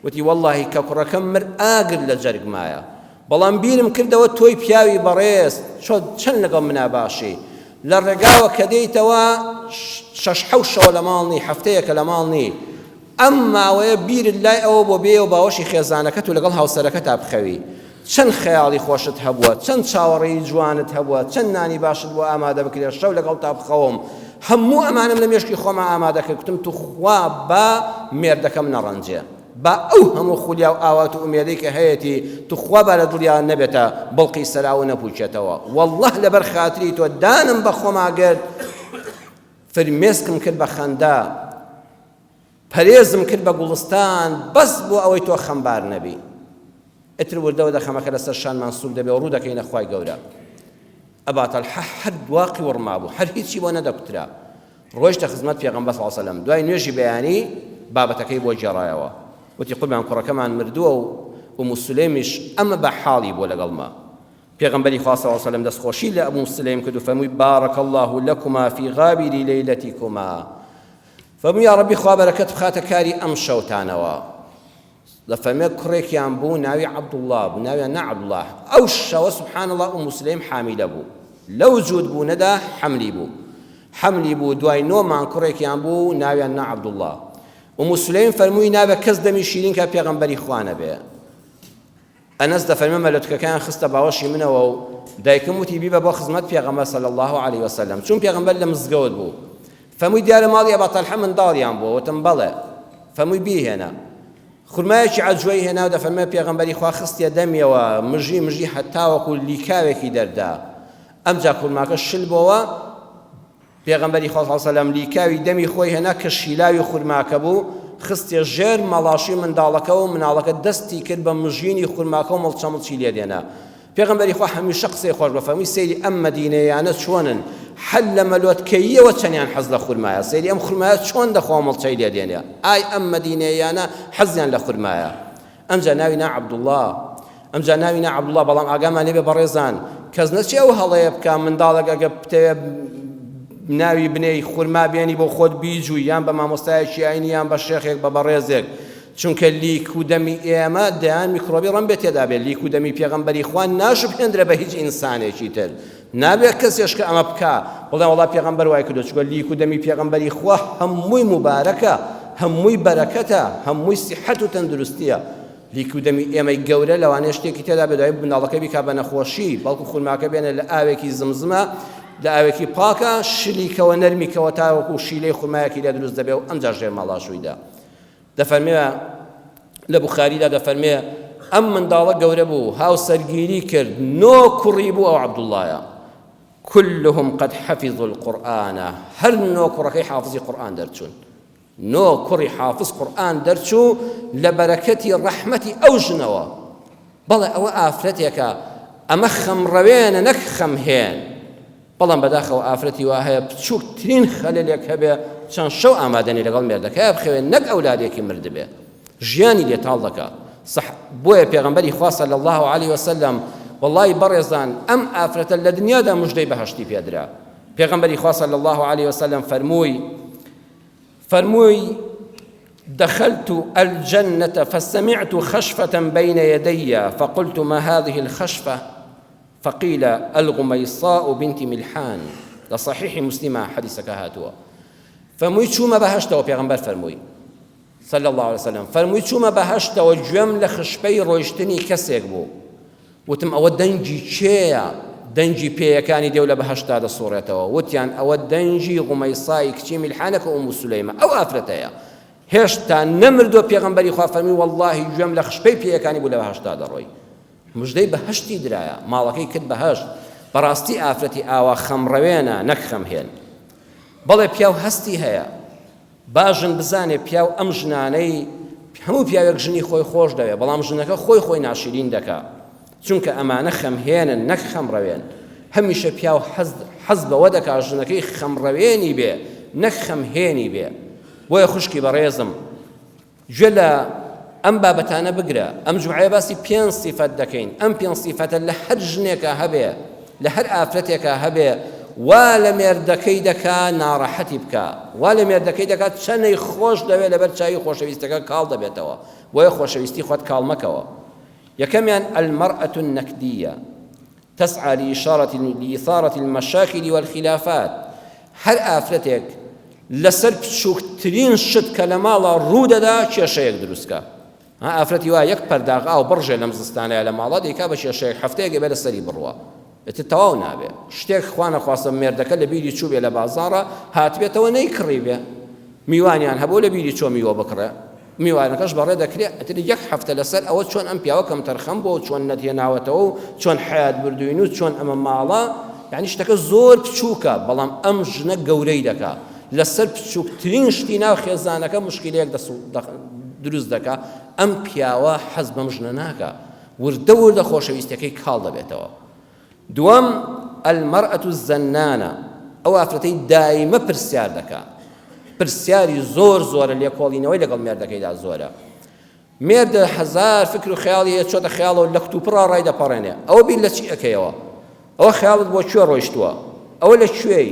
وتی وەڵڵاهی کە کوڕەکەم مرد ئاگر لە جەرگمایە بەڵام بیرم کردەوە تۆی پیاوی بەڕێز چۆن چەند لەگەڵ منا باشی لە ڕێگاوە کە دێیتەوە شەش حەو شەوە لە ماڵ نی هەفتەیەکە لە ماڵ نی ئەم ماوەیە بیرت لای ئەوە بۆ بێیەوە باوەشی خێزانەکەت و لەگەڵ هاوسەرەکەتا بخەوی. چەند خەیاڵی خۆشت هەبووە، چەند چاوەڕێی جوانت هەبووە، چەند نانی باشت بۆ ئامادە بکرێ شەو لەگەڵتا بخەوم. هەموو ئەمانەم لە مێشکی خۆما ئامادە کرد، کوتم توخوا با مێردەکەم نەڕەنجێ. با ئەو هەموو خولیا و ئاوات و ئومێدەی کە هەیەتی توخوا با لە دڵیا نەبێتە بڵقی سەراو و نەپووکێتەوە. وەڵڵاه لەبەر خاتری تۆ دانم بە خۆما گرت، فرمێسکم کرد بە خەندە. پەرێزم کرد بە گوڵستان بەس بۆ ئەوەی تۆ خەمبار نەبی. ئیتر وردە وردە خەمەکە لەسەر شانمان سووک دەبێ و ڕوو دەکەینە خوای گەورە. ئەبا تەلحە هەر واقی وڕمابوو، هەر هیچی بۆ نەدەکوترا. ڕۆیشتە خزمەت پێغەمبەر صلی اللە علیە وسلم، دوای نوێژی بەیانی بابەتەکەی بۆ گێڕایەوە. وتی قوربان کوڕەکەمان مردووە و ئوم سلەیمیش ئەمە بە حاڵی بووە لەگەڵما. پێغەمبەری خوا صلی اللە علیە وسلم دەستخۆشی لە ئەبو سلەیم کرد و فەرمووی بارک اللە لکما فی غابری لیلتکما، فەرمووی یا ڕەبی خوا بەرەکەت بخاتە کاری ئەم شەوتانەوە. دەفەرمێ کوڕێکیان بوو ناوی عەبدوڵڵا بوو، ناویان نا عەبدوڵڵا. ئەو شەوە سبحان اللە ئوم سلەیم حامیلە بوو، لەو جووت بوونەدا حەملی بوو، حەملی بوو دوای نۆ مانگ کوڕێکیان بوو ناویان نا عەبدوڵڵا. ئوم سلەیم فەرمووی نابێ کەس دەمی شیرین کا پێغەمبەری خوا نەبێ. ئەنەس دەفەرمێ مەلۆتکەکەیان خستە باوەشی منەوە و دایکم وتی بیبە بۆ خزمەت پێغەمبەر صلی اللە علیه وسلم چون پێغەمبەر لە مزگەوت بوو فەرمووی دیارە ماڵی ئەبا تەلحە منداڵیان بووە وتم بەڵێ فەرمووی بیهێنە خورمایەکی عەجوەی هێنا و دەفەرمێ پێغەمبەری خوا خستیە دەمیەوە مژی مژی هەتاوەکو لیکاوێکی دەردا ئەمجا خورماکە شل بۆوە پێغەمبەری خوا صلی اللە علیە وسلم لیکاوی دەمی خۆی هێنا کە شیلاوی خورماکە بوو، خستیە ژێر مەڵاشی منداڵەکەوە و مناڵەکە دەستی کرد بە مژینی خورماکە و مڵچەمڵچی لێ دێنا. پێغەمبەری خوا هەمیشە قسەی خۆش بە فەرمووی سەیری ئەم مەدینەیانە چۆنن حەل لە مەلۆتکەییەوە چەنیان حەز لە خورمایە، سەیری ئەم خورمایە چۆن دەخوا و مڵچەی لێ دێنێ، ئای ئەم مەدینەیانە حەزیان لە خورمایە. ئەمجا ناوی نا عەبدوڵڵا ئەمجا ناوی نا عەبدوڵڵا بەڵام ئاگامان لێبێ بەڕێزان کەس نەچێ ئەو هەڵەیە بکا منداڵێک ئەگە بتەوێ ناوی بنێی خورما بێنی بۆ خۆت بیجووی یان بە مامۆستایەکی ئاینی یان بە شێخێک بە بەڕێزێک چونکە لیک و دەمی ئێمە دەیان میکرۆبی ڕەم بێ تێدا بێ لیک و دەمی پێغەمبەری خوا ناشبهێندرێ بە هیچ ئینسانێکی تر نابێت کەسێش کە ئەمە بکا بڵێ وەڵا پێغەمبەر وای کردووە چونکە لیک و دەمی پێغەمبەری خوا هەمووی موبارەکە هەمووی بەرەکەتە هەمووی سیحەت و تەندروستیە لیک و دەمی ئێمەی گەورە لەوانەیە شتێکی تێدا بێ دوای منداڵەکە بیکا بە نەخۆشی بەڵکو خورماکە بێنە لە ئاوێکی زمزمە لە ئاوێکی پاکە شلیکەوە نەرمیکەوە تاوەکو شیلەی خورمایەکی لێ دروست دەبێ و ئەمجا ژێر ماڵاشوویدا دەفەرمێ لە بوخاریدا دەفەرمێ ئەم منداڵە گەورە بوو هاوسەرگیری کرد نۆ کوڕی بوو ئەو عەبدوڵڵایە كلهم قد حفظوا القرآن هەر نۆ کوڕەکەی حافظی قورئان دەرچوون نۆ کوڕی حافظ قورئان دەرچوو لە بەرەکەتی ڕەحمەتی ئەو ژنەوە بەڵێ ئەوە ئافرەتێکە ئەمە خەمڕەوێنە نەک خەمهێن بەڵام بەداخەوە ئافرەتی وا هەیە بچووکترین خەلەلێک هەبێ چەند شەو ئامادەنی لەگەڵ مێردەکەیا بخەوێ نەک ئەولادێکی مردبێ ژیانی لێ تاڵ دەکا صح بۆیە پێغەمبەری خوا صلی الله علیه وسلم واللهی بەڕێزان ئەم ئافرەتە لە دنیادا مژدەی بەهەشتی پێدرا پێغەمبەری خوا صلی الله علیه وسلم فەرمووی فەرمووی دخلت الجنة فسمعت خشفة بين يدي فقلت ما هذه الخشفة فقیل الغمیصاء بنت ملحان لە صحیحی مسلمە حەدیسەکە هاتووە فەرمووی چوومە بەهەشتەوە پێغەمبەر فەرمووی صلی الله علیه وسلم فەرمووی چوومە بەهەشتەوە گوێم لە خشپەی ڕۆیشتنی کەسێک بوو وتم ئەوە دەنگی کێیە دەنگی پێیەکانی دێو لە بەهەشتا دەسوڕێتەوە وتیان ئەوە دەنگی غومەیسای کچی میلحانە کە ئوم سولەیمە ئەو ئافرەتەیە هێشتا نەمردووە پێغەمبەری خوا فەرمی واللهی گوێم لە خشپەی پێیەکانی بوو لە بەهەشتا دەڕۆی مژدەی بەهەشتی درایە، ماڵەکەی کرد بەهەشت، بەڕاستی ئافرەتی ئاوا خەمڕەوێنە نەک خەمهێن. بەڵێ پیاو هەستی هەیە، با ژن بزانێ پیاو ئەم ژنانەی هەموو پیاوێک ژنی خۆی خۆش دەوێ، بەڵام ژنەکە خۆی خۆی ناشیرین دەکا، چونکە ئەمانە خەمهێنن نەک خەمڕەوێن. هەمیشە پیاو حەز حەز بەوە دەکا ژنەکەی خەمڕەوێنی بێ نەک خەمهێنی بێ. بۆیە خوشکی بەڕێزم گوێ لە ئەم بابەتانە بگرە، ئەم جومعەیە باسی پێنج سیفەت دەکەین، ئەم پێنج سیفەتە لە هەر ژنێکا هەبێ، لە هەر ئافرەتێکا هەبێ، وا لە مێردەکەی دەکا ناڕەحەتی بکا، وا لە مێردەکەی دەکا چەنەی خۆش دەوێ لەبەر چاوی خۆشەویستەکە کاڵ دەبێتەوە، بۆیە خۆشەویستی خۆت کاڵ مەکەوە. یەکەمیان، المرأة النکدیە. تسعی لإشارة لإثارة المشاکل والخلافات هەر ئافرەتێک لەسەر بچووکترین شت کە لە ماڵا ڕوو دەدا کێشەیەک دروست کا ها ئافرەتی وا یەک پەرداغ ئاو بڕژێ لەم زستانەیە لە ماڵا دەیکا بە کێشەیەک هەفتەیەک ئەبێ لەسەری بڕوا ئیتر تەواو نابێ شتێک خوا نەخواستە مێردەکە لە بیری چووبێ لە بازاڕە هاتبێتەوە نەیکڕی بێ میوانیان هەبوو لە بیری چۆ میوە بکڕێ میوانەکەش بەڕێ دەکرێ ئەتر یەک هەفتە لەسەر ئەوە چۆن ئەم پیاوە کەمتەرخەم بووە و چۆن نەتهێناوەتەوە و چۆن حەیات بردووین و چۆن ئەمە ماڵە یعنی شتەکە زۆر بچووکە بەڵام ئەم ژنە گەورەی دەکا لەسەر بچووکترین شتی ناو خێزانەکە مشکلەیەک دروست دەکا ئەم پیاوە حەز بەم ژنە ناکا وردە وردە خۆشەویستەکەی کاڵ دەبێتەوە دووەم، المرأة الزنانە، ئەو ئافرەتەی دایمە پرسیار دەکا، پرسیاری زۆر زۆرە، لێکۆڵینەوەی لەگەڵ مێردەکەیدا زۆرە. مێردە هەزار فکر و خەیاڵی هەیە چۆتە خەیاڵەوە لە کتوپڕا ڕای دەپەڕێنێ ئەوە بیر لە چی ئەکەیەوە ئەوە خەیاڵت بۆ کوێ ڕۆیشتووە ئەوە لە کوێی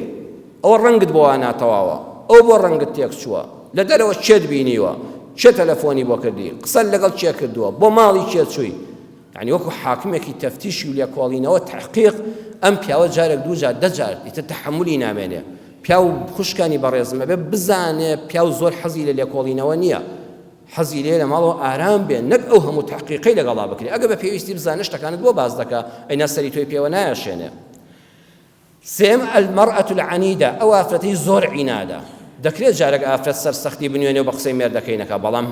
ئەوە ڕەنگت بۆ وا ناتەواوە ئەو بۆ ڕەنگت تێک چووە لە دەرەوە کێت بینیوە کێ تەلەفۆنی بۆ کردی قسەت لەگەڵ کێ کردووە بۆ ماڵی کێ چووی یعنی وەکو حاکمێکی تەفتیشی و لێکۆڵینەوە تحقیق ئەم پیاوە جارێک دوو جار دە جار ئیتر تەحەمولی نامێنێ پیاو خوشکانی بەڕێزم ئەبێ بزانێ پیاو زۆر حەزی لە لێکۆڵینەوە نییە حەزی لێیە لە ماڵەوە ئارام بێ نەک ئەو هەموو تەحقیقەی لەگەڵا بکرێ ئەگەر بە پێویستی بزانێ شتەکانت بۆ باس دەکا ئەینا سەری تۆی پێوە نایەشێنێ. سێیەم، المرأة العنیدە، ئەو ئافرەتەی زۆر عینادە، دەکرێت جارێک ئافرەت سەر سەختی بنوێنێ و بە قسەی مێردەکەی نەکا بەڵام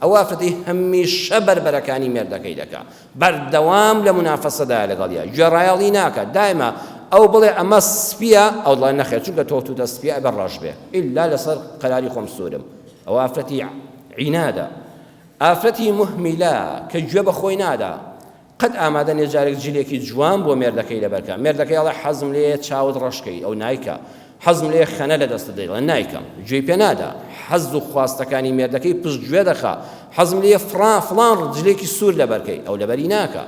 ئەو ئافرەتەی هەمیشە بەربەرەکانی مێردەکەی دەکا بەردەوام لە مونافەسەدایە لەگەڵیا گوێڕایەڵی ناکا دایمە ئەو بڵێ ئەمە سپیە ئەو دڵێ نەخێر چونکە تۆ توتە سپیە ئەبێ ڕەش بێ ئیلا لەسەر قەراری خۆم سوورم ئەوە ئافرەتی عینادە. ئافرەتی موهمیلە کە گوێ بە خۆی نادا. قەت ئامادە نیە جارێک جلێکی جوان بۆ مێردەکەی لەبەرکا. مێردەکەی ئەڵێ حەزم لێیە چاوت ڕەش کەی، ئەو نایکا. حەزم لێیە خەنە لە دەستت دەی، ئەڵێ نایکەم. گوێی پێ نادا. حەز و خواستەکانی مێردەکەی پشت گوێ دەخا. حەزم لێیە فڕان فڵان جلێکی سوور لەبەر کەی، ئەو لەبەری ناکا.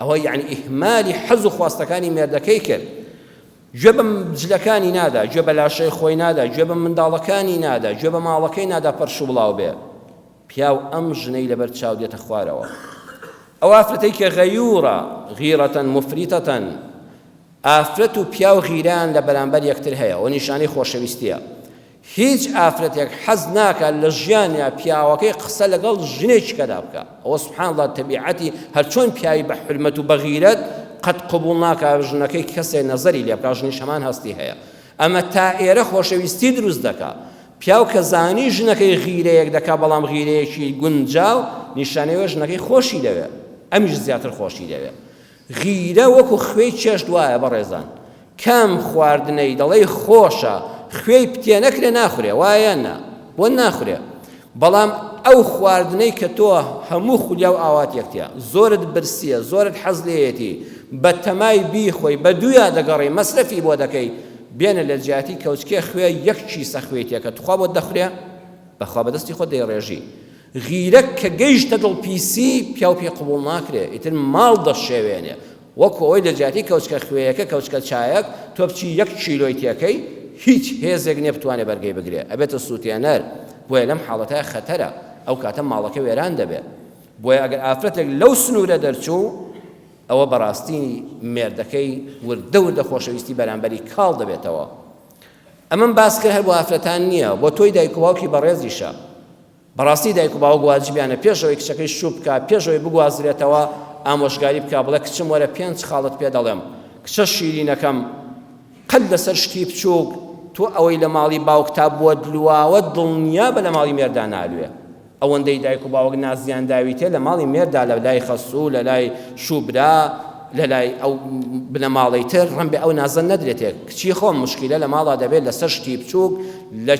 ئەوە یەعنی ئیهمالی حەز و خواستەکانی مێردەکەی کرد. گوێ بە جلەکانی نادا، گوێ بە لاشەی خۆی نادا، گوێ بە منداڵەکانی نادا، گوێ بە ماڵەکەی نادا پەرش و بڵاو بێ. پیاو ئەم ژنەی لەبەر چاو دێتە خوارەوە. ئەو ئافرەتەی کە غەیورە، غیرەتەن مفرطەتەن، ئافرەت و پیاو غیرەیان لە بەرامبەر یەکتر هەیە و نیشانەی خۆشەویستییە. هیچ ئافرەتێک حەز ناکا لە ژیانیا پیاوەکەی قسە لەگەڵ ژنێکی کەدا بکا ئەوە سبحان اللە تەبیعەتی هەرچۆن پیاوی بە حورمەت و بەغیرەت قەت قبوڵ ناکا ژنەکەی کەسێ نەزەری لێ بکا ژنیش هەمان هەستی هەیە ئەمە تا ئێرە خۆشەویستی دروست دەکا پیاو کە زانی ژنەکەی غیرەیەک دەکا بەڵام غیرەیەکی گونجاو نیشانەیەوە ژنەکەی خۆشی دەوێ ئەمیش زیاتر خۆشی دەوێ غیرە وەکو خوێی چێشت وایە بەڕێزان کام خواردنەی دەڵێی خۆشە خوێی پتێ نەکرێ ناخورێ وایە یان نا بۆ ناخورێ بەڵام ئەو خواردنەی کە تۆ هەموو خولیا و ئاواتێکتە زۆرت برسیە زۆرت حەز لێیەتی بە تەمای بیخۆی بە دویا دەگەڕێی مەسرەفی بۆ دەکەی بێنە لە جیاتی کەوچکێ خوێ یەک کیسە خوێی تێکە توخوا بۆت دەخورێ بەخوا بەدەستی خۆت دەیڕێژی غیرە کە گەیشتە دڵ پیسی پیاو پێی قبوڵ ناکرێ ئیتر ماڵ دەشێوێنێ وەکو ئەوەی لە جیاتی کەوچکە خوێیەکە کەوچکە چایەک تۆ بچی یەک کیلۆی تێکەی هیچ هێزێک نیە بتوانێ بەرگەی بگرێ ئەبێتە سوتێنەر بۆیە لەم حاڵەتە خەتەرە ئەو کاتە ماڵەکە وێران دەبێ بۆیە ئەگەر ئافرەتێک لەو سنوورە دەرچوو ئەوە بەڕاستی مێردەکەی وردە وردە خۆشەویستی بەرامبەری کاڵ دەبێتەوە ئەمەم باس کرد هەر بۆ ئافرەتان نییە بۆ تۆی دایک و باوکی بەڕێزیشە بەڕاستی دایک و باوک واجبیانە پێش ئەوەی کچەکەی شوو بکا پێش ئەوەی بگوازرێتەوە ئامۆژگاری بکا بڵێ کچم وەرە پێنج خاڵت پێ دەڵێم کچە شیرینەکەم قەت لەسەر شتی بچووک تۆ ئەوەی لە ماڵی باوکتا بۆت لواوە دڵنیابە لە ماڵی مێردا نالوێ ئەوەندەی دایک و باوک نازیان داویتێ لە ماڵی مێردا لە لای خەسوو لە لای شووبرا لە لای ئەو بنەماڵەی تر ڕەنبێ ئەو نازە نەدرێتێ کچی خۆم مشکیلە لە ماڵا دەبێت لەسەر شتی بچووک لە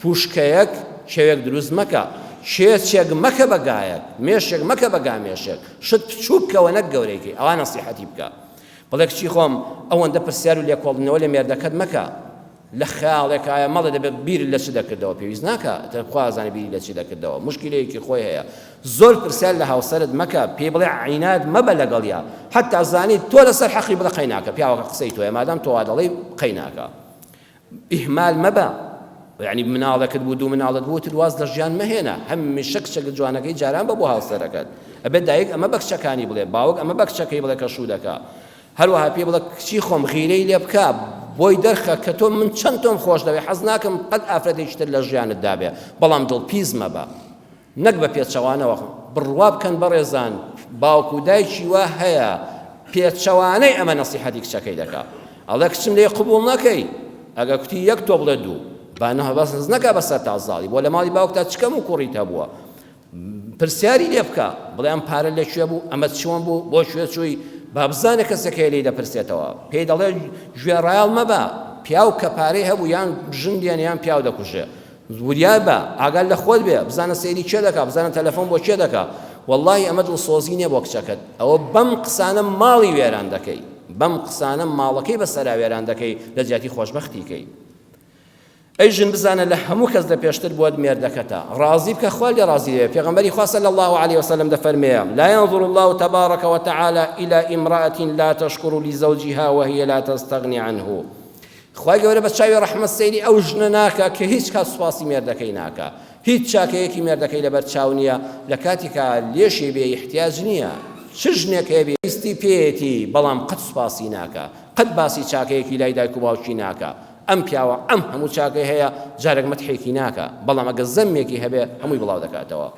پوشکەیەک کێوێک دروست مەکە، کێچێک مەکە بە گایەک، مێشێک مەکە بە گامێشێک، شت بچووک کەوە نەک گەورەی کەی، ئەوا نەسیحەتی بکە. بڵێ کچی خۆم ئەوەندە پرسیار و لێکۆڵینەوە لە مێردەکەت مەکە، لە خەیاڵێکایە مەڵێ دەبێت بیرت لە چ دەکردەوە، پێویست ناکا ئیتر خوا ئەزانێ بیری لە چی دەکردەوە، موشکیلەیەکی خۆی هەیە. زۆر پرسیار لە هاوسەرت مەکە، پێی بڵێ عیناد مەبە لەگەڵیا، حەتا زانیت تۆ لەسەر حەقی بڵێ قەیناکە، پیاوەکە قسەی تۆیە مادام تۆ وا دەڵێی قەیناکە. ئیهمال مەبە یعنی مناڵێکت بوو دوو مناڵت بوو تر واز لە ژیان مەهێنە هەمیشە کچەکە جوانەکەی جاران بە بۆ هاوسەرەکەت ئەبێت دایک ئەمە بە کچەکانی بڵێ باوک ئەمە بە کچەکەی بڵێ کە شوو دەکا هەروەها پێی بڵێ کچی خۆم غیرەی لێ بکە بۆی دەرخە کە تۆ من چەند تۆم خۆش دەوێ حەز ناکەم قەت ئافرەتێکی تر لە ژیانتدا بێ بەڵام دڵپیس مەبە نەک بە پێچەوانەوە بڕوا بکەن بەڕێزان باوک و دایکی وا هەیە پێچەوانەی ئەمە نەسیحەتی کچەکەی دەکا ئەڵێ کچم لێ قبوڵ نەکەی ئەگە کوتی یەک تۆ بڵێ دوو با نە بەس هەز نەکا بەسەر تا زاڵی بۆ لە ماڵی باوکتا چ کەم و کوڕیت هەبووە پرسیاری لێ بکە بڵێ ئەم پارە لە کوێ بوو ئەمە چۆن بوو بۆ کوێ چووی با بزانێ کەسێک هەیە لێی دەپرسێتەوە پێی دەڵێ گوێڕایەڵ مەبە پیاو کە پارەی هەبوو یان ژن دێنێ یان پیاو دەکوژێ وریا بە، ئاگات لە خۆت بێ، بزانە سەیری کێ دەکا، بزانە تەلەفۆن بۆ کێ دەکا. وەڵڵاهی ئەمە دڵسۆزی نییە بۆ کچەکەت. ئەوە بەم قسانە ماڵی وێران دەکەی. بەم قسانە ماڵەکەی بە سەرا وێران دەکەی لە جیاتی خۆشبەختی کەی. ئەی ژن بزانە لە هەموو کەس لە پێشتر بۆت مێردەکەتە ڕازی بکە خوا لێ ڕازی دەبێ پێغەمبەری خوا صلی الله علیه وسلم دەفەرمێ لا ينظر الله تبارك وتعالى إلى امرأة لا تشكر لزوجها وهي لا تستغني عنه خوای گەورە بە چاوی ڕەحمەت سەیری ئەو ژنە ناکا کە هیچ کات سوپاسی مێردەکەی ناکا هیچ چاکەیەکی مێردەکەی لەبەر چاو نییە لە کاتێکا لێشی بێ ئیحتیاج نییە چ ژنێک هەیە پێویستی پێیەتی بەڵام قەت سوپاسی ناکا قەت باسی چاکەیەکی لای دایک و باوکی ناکا ئەم پیاوە ئەم هەموو چاکەی هەیە جارێک مەتحێکی ناکا بەڵام ئەگەر زەمێکی هەبێ هەمووی بڵاو دەکاتەوە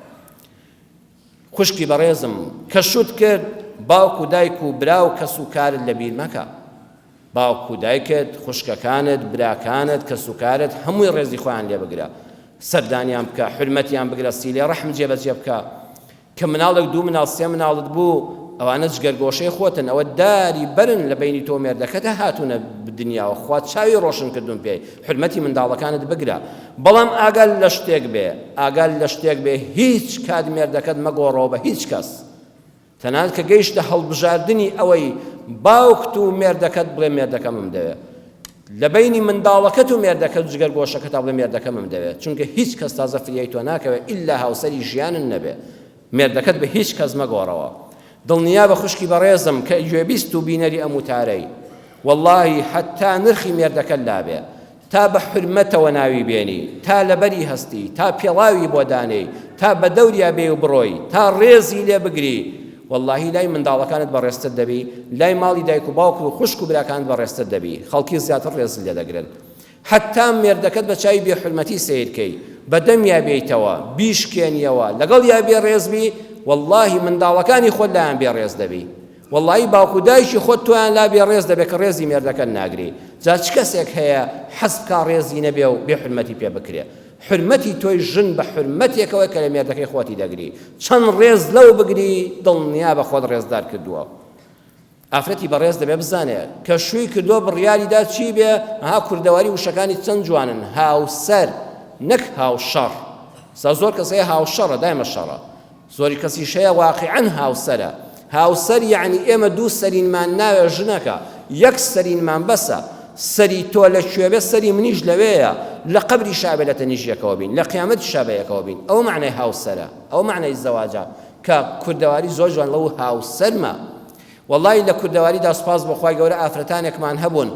خوشکی بەڕێزم کە شوت کرد باوک و دایک و برا و کەس و کارت لەبیر مەکە باوک و دایکت خوشکەکانت براکانت کەس و کارت هەمووی ڕێزی خۆیان لێ بگرە سەردانیان بکە حورمەتیان بگرە سیلێ ڕەحم جێبەجێ بکە کە مناڵێک دوو مناڵ سێ مناڵت بوو ئەوانە جگەرگۆشەی خۆتن ئەوە داری بەرن لە بەینی تۆ مێردەکەتە هاتوونە دنیاوە خوا چاوی ڕۆشن کردوون پێی حورمەتی منداڵەکانت بگرە بەڵام ئاگال لە شتێک بێ ئاگال لە شتێک بێ هیچ کات مێردەکەت مەگۆڕەوە بە هیچ کەس تەنانەت کە گەیشتە هەڵبژاردنی ئەوەی باوکت و مێردەکەت بڵێ مێردەکەمم دەوێ لە بەینی منداڵەکەت و مێردەکەت جگەر گۆشەکەتا بڵێ مێردەکەمم دەوێ چونکە هیچ کەس تازە فریای تۆ ناکەوێ ئیلا هاوسەری ژیانن نەبێ مێردەکەت بە هیچ کەس مەگۆڕەوە دڵنیا بە خوشکی بەڕێزم کە گوێبیست و بینەری ئەم وتارەی وەڵڵاهی حەتا نرخی مێردەکەت لابێ تا بە حورمەتەوە ناوی بێنی، تا لەبەری هەستی، تا پێڵاوی بۆ دانێی، تا بە دەوریا بێی و بڕۆی، تا ڕێزی لێ بگری، وەڵڵاهی لای منداڵەکانت بەڕێزتر دەبی، لای ماڵی دایک و باوکت و خوشک و براکانت بەڕێزتر دەبی، خەڵکی زیاتر ڕێزت لێ دەگرن. حەتتا مێردەکەت بە چاوی بێ حورمەتی سەیر کەی، بە دەمیا بێیتەوە، بیشکێنیەوە، لەگەڵیا بێ ڕێز بی، وەڵڵاهی منداڵەکانی خۆت لایان بێ ڕێز دەبی. وەڵایی باوک و دایکی خۆت تۆیان لا بێ ڕێز دەبێ کە ڕێزی مێردەکەت ناگری جا چ کەسێک هەیە حەز بکا ڕێزی نەبێ و بێ حورمەتی پێ بکرێ حورمەتی تۆی ژن بە حورمەتێکەوە کە لە مێردەکەی خۆتی دەگری چەند ڕێز لەو بگری دڵنیا بە خۆت ڕێزدار کردووە ئافرەتی بەڕێز دەبێ بزانێ کە شووی کردووە بڕیاری دا چی بێ ها کوردەواری وشەکانی چەند جوانن هاوسەر نەک هاوشەڕ سا زۆر کەس هەیە هاوشەڕە دایمە شەڕە زۆری کەسیش هەیە واقیعەن هاوسەرە. هاوسەر یەعنی ئێمە دوو سەرینمان ناوێ ژنەکە، یەک سەرینمان بەسە. سەری تۆ لە کوێ بێ سەری منیش لەوێیە. لە قەبریشا بێ لە تەنیشت یەکەوە بین، لە قیامەتیشا بە یەکەوە بین. ئەوە مەعنای هاوسەرە، ئەوە مەعنای زەواجە کە کوردەواری زۆر جوان ڵەو هاوسەرمە. وەڵایی لە کوردەواریدا سوپاس بۆ خوای گەورە ئافرەتانێکمان هەبوون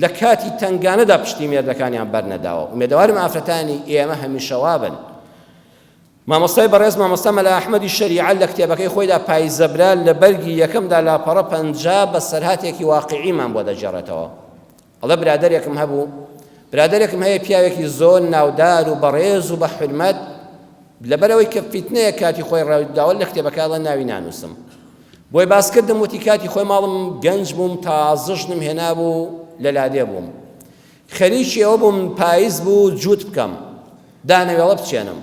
لە کاتی تەنگانەدا پشتی مێردەکانیان بەرنەداوە. ئومێدەوارم ئافرەتانی ئێمە هەمیشە وابن. مامۆستای بەڕێز مامۆستا مەلا ئەحمەدی شەریعە لە کتێبەکەی خۆیدا پایزەبرا لە بەرگی یەکەمدا لاپەڕە 50 بەسەرهاتێکی واقعیمان بۆ دەگێڕێتەوە. ئەڵێ برادەرێکم هەبوو، برادەرێکم هەیە پیاوێکی زۆر ناودار و بەڕێز و بە حورمەت، لەبەرئەوەی کە فیتنەیەک کاتی خۆی ڕوویداوە لە کتێبەکە ئەڵێ ناوی نانووسم. بۆی باس کردم وتی کاتی خۆی ماڵم گەنج بووم تازە ژنم هێنابوو لە لادێ بووم. خەریکی ئەوە بووم پایز بوو جووت بکەم دانەوێڵە بچێنم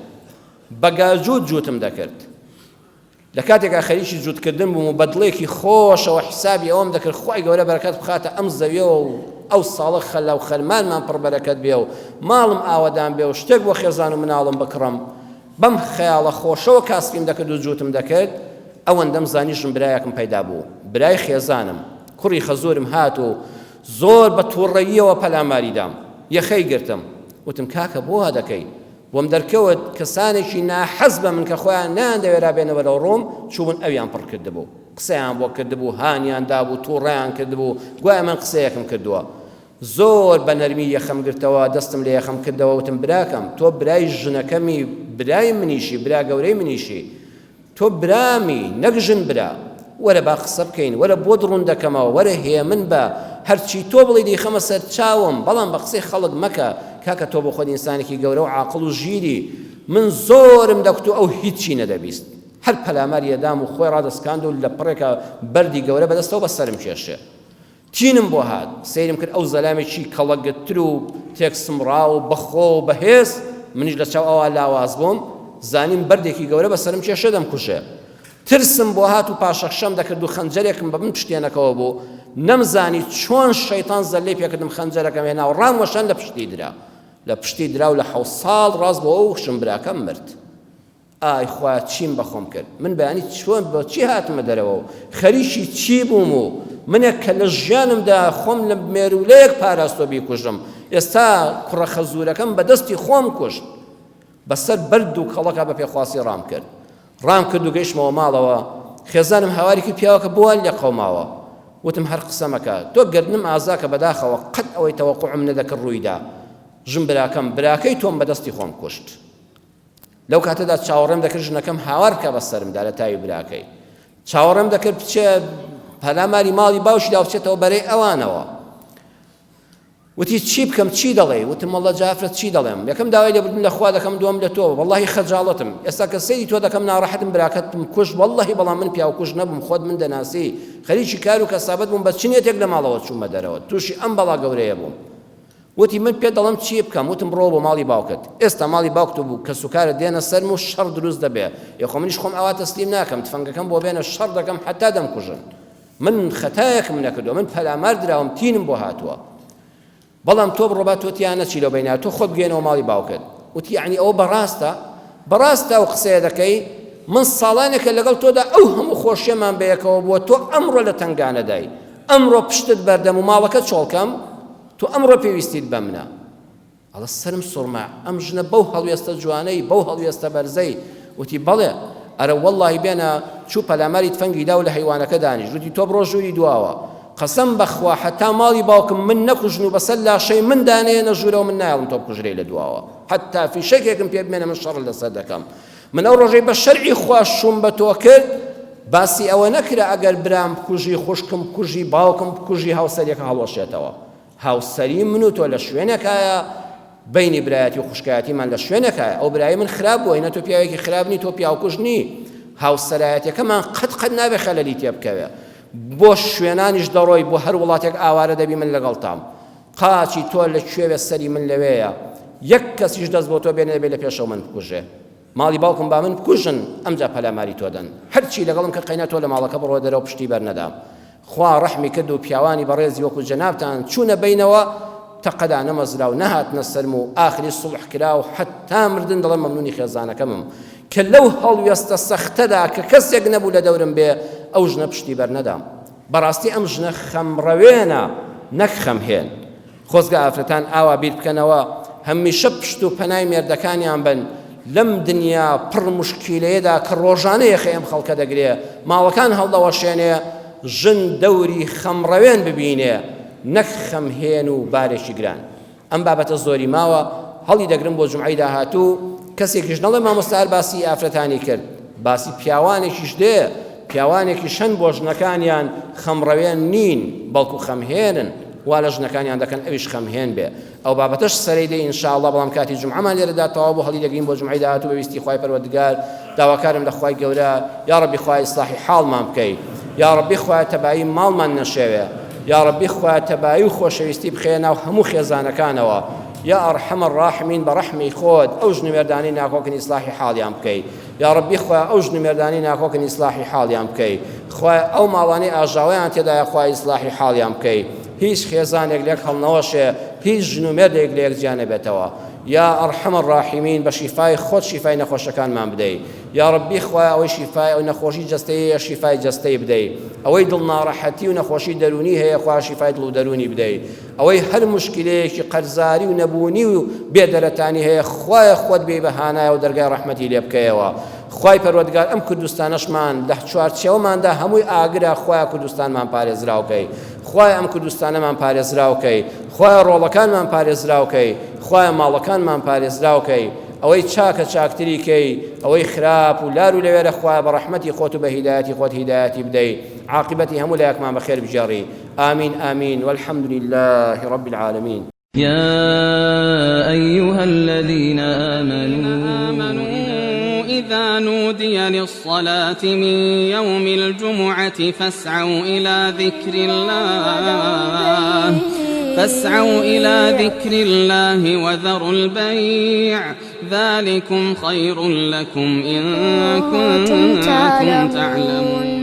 بە گاجووت جووتم دەکرد لە کاتێکا خەریکی جووتکردن بووم و بە دڵێکی خۆشەوە حیسابی ئەوەم دەکرد خوای گەورە بەرەکەت بخاتە ئەم زەویەوە و ئەو ساڵە خەلا و خەرمانمان پڕ بەرەکەت بێ و ماڵم ئاوەدان بێ و شتێک بۆ خێزان و مناڵم بکڕم بەم خەیاڵە خۆشەوە کاسپیم دەکرد و جووتم دەکرد ئەوەندەم زانی ژن برایەکم پەیدا بوو برای خێزانم کوڕی خەزورم هات و زۆر بە توڕەییەوە پەلاماری دام، یەخەی گرتم، وتم کاکە بۆ وا دەکەی؟ بۆم دەرکەوت کەسانێکی ناحەز بە من کە خۆیان نەیاندەوێرا بێنە بەرەو ڕووم، چووبوون ئەویان پڕ کردبوو، قسەیان بۆ کردبوو، هانیان دابوو، توڕەیان کردبوو، گوایە من قسەیەکم کردووە. زۆر بە نەرمی یەخەم گرتەوە، دەستم لە یەخەم کردەوە، وتم براکەم، تۆ برای ژنەکەمی، برای منیشی، برا گەورەی منیشی، تۆ برامی نەک ژن برا وەرە با قسە بکەین وەرە بۆت ڕوون دەکەمەوە وەرە هێمن بە هەرچی تۆ بڵێی دەیخەمە سەر چاوم بەڵام بە قسەی خەڵک مەکە کاکە تۆ بۆ خۆت ئینسانێکی گەورە و عاقڵ و ژیری من زۆرم دەکوت و ئەو هیچی نەدەبیست هەر پەلاماری ئەدام و خۆی ڕادەسکاند و لە پڕێکا بەردی گەورە بەدەستەوە بە سەرم کێشێ تینم بۆ هات، سەیرم کرد ئەو زەلامێکی کەڵەگەتتر و تێکسمڕاو و بەخۆ و بەهێز، منیش لە چاو ئەوا لاواز بووم، زانیم بەردێکی گەورە بە سەرم کێشێ دەمکوژێ. ترسم بۆ هات و پاشەکشەم دەکرد و خەنجەرێکم بە بن پشتێنەکەوە بوو، نەمزانی چۆن شەیتان زەللەی پێکردم خەنجەرەکەم هێنا و ڕاموەشاند لە پشتی درا. لە پشتی درا و لە حەوساڵ ڕاست بۆوە و شمبراکەم مرد. ئای خوایە چیم بە خۆم کرد من بەیانی چۆن بۆ چی هاتمە دەرەوە و خەریکی چی بووم و منێک کە لە ژیانمدا خۆم لە مێروولەیەک پاراستوە بیکوژم. ئێستا کوڕە خەزوورەکەم بە دەستی خۆم کوشت. بەسەر بەرد و کەڵەکا بە پێخواسی ڕام کرد. ڕام کرد و گەیشتمەوە ماڵەوە، خێزانم هاواری کرد پیاوەکە بۆ وات لێ قەوماوە؟ وتم هەر قسە مەکە، تۆ گەردنم ئازا کە بەداخەوە قەت ئەوەی تەوەقوعم نەدەکرد ڕوویدا. ژن براکەم، براکەی تۆم بە دەستی خۆم کوشت. لەو کاتەدا چاوەڕێم دەکرد ژنەکەم هاوار بکا بە سەرمدا لە تاوی براکەی. چاوەڕێم دەکرد بچێ پەلاماری ماڵی باوکی دا و بچێتەوە بەرەی ئەوانەوە. وتی چی بکەم چی دەڵێی؟ وتم وەڵڵا جافرەت چی دەڵێم یەکەم داوای لێبوردن لە خوا دەکەم دووەم لە تۆ وەڵڵاهی خەجاڵەتم ئێستا کە سەیری تۆ دەکەم ناڕەحەتم براکەتم کوشت وەڵڵاهی بەڵام من پیاوکوژ نەبووم خۆت من دەناسی خەریکی کار و کەسابەت بووم بە چ نیەتێک لە ماڵەوە چوومە دەرەوە تووشی ئەم بەڵا گەورەیە بووم وتی من پێت دەڵێم چی بکەم وتم بڕۆ بۆ ماڵی باوکت ئێستا ماڵی باوکت و کەسوکارت دێنە سەرم و شەڕ دروست دەبێ یخۆ منیش خۆم ئاوا تەسلیم ناکەم تفەنگەکەم بۆ بێنە شەڕ دەکەم حتا دەمکوژن من خەتایەکم نەکردووە من پەلامار دراوم تینم بۆ هاتووە بەڵام تۆ بڕۆ با تۆ تیا نەچی لەو بەینا تۆ خۆت بگەینەوە ماڵی باوکت وتی یعنی ئەوە بەڕاستە بەڕاستە ئەو قسەیە دەکەی من ساڵانێکە لەگەڵ تۆدا ئەو هەموو خۆشیەمان بەیەکەوە بووە تۆ ئەمڕۆ لە تەنگانەدای ئەمڕۆ پشتت بەردەم و ماڵەکە چۆڵکەم تۆ ئەمڕۆ پێویستیت بە منە ئەڵێ سەرم سوڕما ئەم ژنە بەو هەڵوێستە جوانەی بەو هەڵوێستە بەرزەی وتی بەڵێ ئەرە وەڵڵاهی بێنە چوو پەلاماری تفەنگی دا و لە هەیوانەکە دانیشت وتی تۆ بڕۆ ژووری دواوە قەسەم بەخوا حەتا ماڵی باوکم من نەکوژن و بەسەر لاشەی من دانەیەنە ژوورەوە من نایەڵم تۆ بکوژرێی لە دواوە حەتا فیشەکێکم پێ بمێنە من شەڕت لەسەر دەکەم من ئەو ڕۆژەی بە شەرعی خوا شوم بە تۆ کرد باسی ئەوە نەکرا ئەگەر برام بکوژی خوشکم بکوژی باوکم بکوژی هاوسەریەکە هەڵوەشێتەوە هاوسەری من و تۆ لە شوێنێکایە بەینی برایەتی و خوشکایەتیمان لە شوێنێکایە ئەو برای من خراپ بووە نە تۆ پیاوێکی خراپ نی تۆ پیاوکوژ نی هاوسەرایەتیەکەمان قەت قەت نابێ خەلەلی تێ بکەوێ بۆ شوێنانیش دەڕۆی بۆ هەر وڵاتێک ئاوارە دەبی من لەگەڵتام قاچی تۆ لە کوێوێ سەری من لەوێیە یەک کەسیش دەست بۆ تۆ بێنێ دەبێ لە پێشەوە من بکوژێ ماڵی باوکم با من بکوژن ئەمجا پەلاماری تۆ دەن هەرچی لەگەڵم کرد قەینا تۆ لە ماڵەکە بڕۆ دەرەوە پشتی بەرنەدا خوا ڕەحمی کرد و پیاوانی بەڕێزی وەکو جەنابتان چوونە بەینەوە تەقە دانەمەزرا و نەهاتنە سەرم و ئاخری سوڵح کرا و حەتا مردن دەڵێم مەمنونی خێزانەکەمم کە لەو هەڵوێستە سەختەدا کە کەسێک نەبوو لە دەورم بێ ئەو ژنە پشتی بەرنەدام بەڕاستی ئەم ژنە خەمڕەوێنە نەک خەمهێن. خۆزگە ئافرەتان ئاوا بیر بکەنەوە هەمیشە پشت و پەنای مێردەکانیان بن لەم دنیا پڕ موشکیلەیەدا کە ڕۆژانە یەخەی ئەم خەڵکە دەگرێ ماڵەکان هەڵدەوەشێنێ ژن دەوری خەمڕەوێن ببینێ نەک خەمهێن و بارێکی گران. ئەم بابەتە زۆری ماوە هەڵی دەگرم بۆ جومعەی داهاتوو کەسێکیش نەڵێ مامۆستا هەر باسی ئافرەتانی کرد باسی پیاوانێکیش دێ پیاوانێکیش هەن بۆ ژنەکانیان خەمڕەوێن نین بەڵکو خەمهێنن وا لە ژنەکانیان دەکەن ئەویش خەمهێن بێ ئەو بابەتەش سەرەی دێ ان شاء الله بەڵام کاتی جومعەمان لێرەدا تەواو بوو هەڵی دەگرین بۆ جومعەی داهاتوو بە ویستی خوای پەروەردگار داواکارم لە خوای گەورە یا ڕەبی خوای ئیسلاحی حاڵمان بکەی یا ڕەبی خوای تەبایی ماڵمان نەشێوێ یا ڕەبی خوای تەبایی و خۆشەویستی بخەیە ناو هەموو خێزانەکانەوە یا ئەرحەم الراحمین بە ڕەحمی خۆت ئەو ژن و مێردانەی ناکۆکن ئیسلاحی حاڵیان بکەی یا ڕەبی خوای ئەو ژن و مێردانەی ناکۆکن ئیسلاحی حاڵیان بکەی خوای ئەو ماڵانەی ئاژاوەیان تێدایە خوای ئیسلاحی حاڵیان بکەی هیچ خێزانێک لێک هەڵنەوەشێ هیچ ژن و مێردێک لە یەک جیا نەبێتەوە یا ارحم الراحمین بە شیفای خۆت شیفای نەخۆشەکانمان بدەی یاڕەبی خوایە ئەوەی شیفای ئەو نەخۆشی جەستەیی هەیە شیفای جەستەی بدەی ئەوەی دڵ ناڕەحەتی و نەخۆشی دەروونی هەیە خوایە شیفای دڵ و دەروونی بدەی ئەوەی هەر موشکیلەیەکی قەرزاری و نەبوونی و بێ دەرەتانی هەیە خوایە خۆت بێی بە هانایەوە دەرگای ڕەحمەتی لێ بکەیەوە خوای پەروەردگار ئەم کوردستانەشمان لە چوارچێوەماندا هەمووی ئاگرە خوایە کوردستانمان پارێزراو کەی خوایە ئەم کوردستانەمان پارێزراو کەی خوایە ڕۆڵەکانمان پارێزراو کەی خوایە ماڵەکانمان پارێزراو کەی ئەوەی چاکە چاکتری کەی ئەوەی خراپ و لار و لەوێرە خوایە بە ڕەحمەتی خۆت و بە هیدایەتی خۆت هیدایەتی بدەی عاقبەتی هەموو لایەکمان بەخێر بگێڕی آمین آمین والحمد لله رب العالمین. يا أيها الذين آمنوا إذا نودي للصلاة من يوم الجمعة فاسعوا إلى ذكر الله فاسعوا إلى ذكر الله وذروا البيع ذلكم خير لكم إن كنتم تعلمون.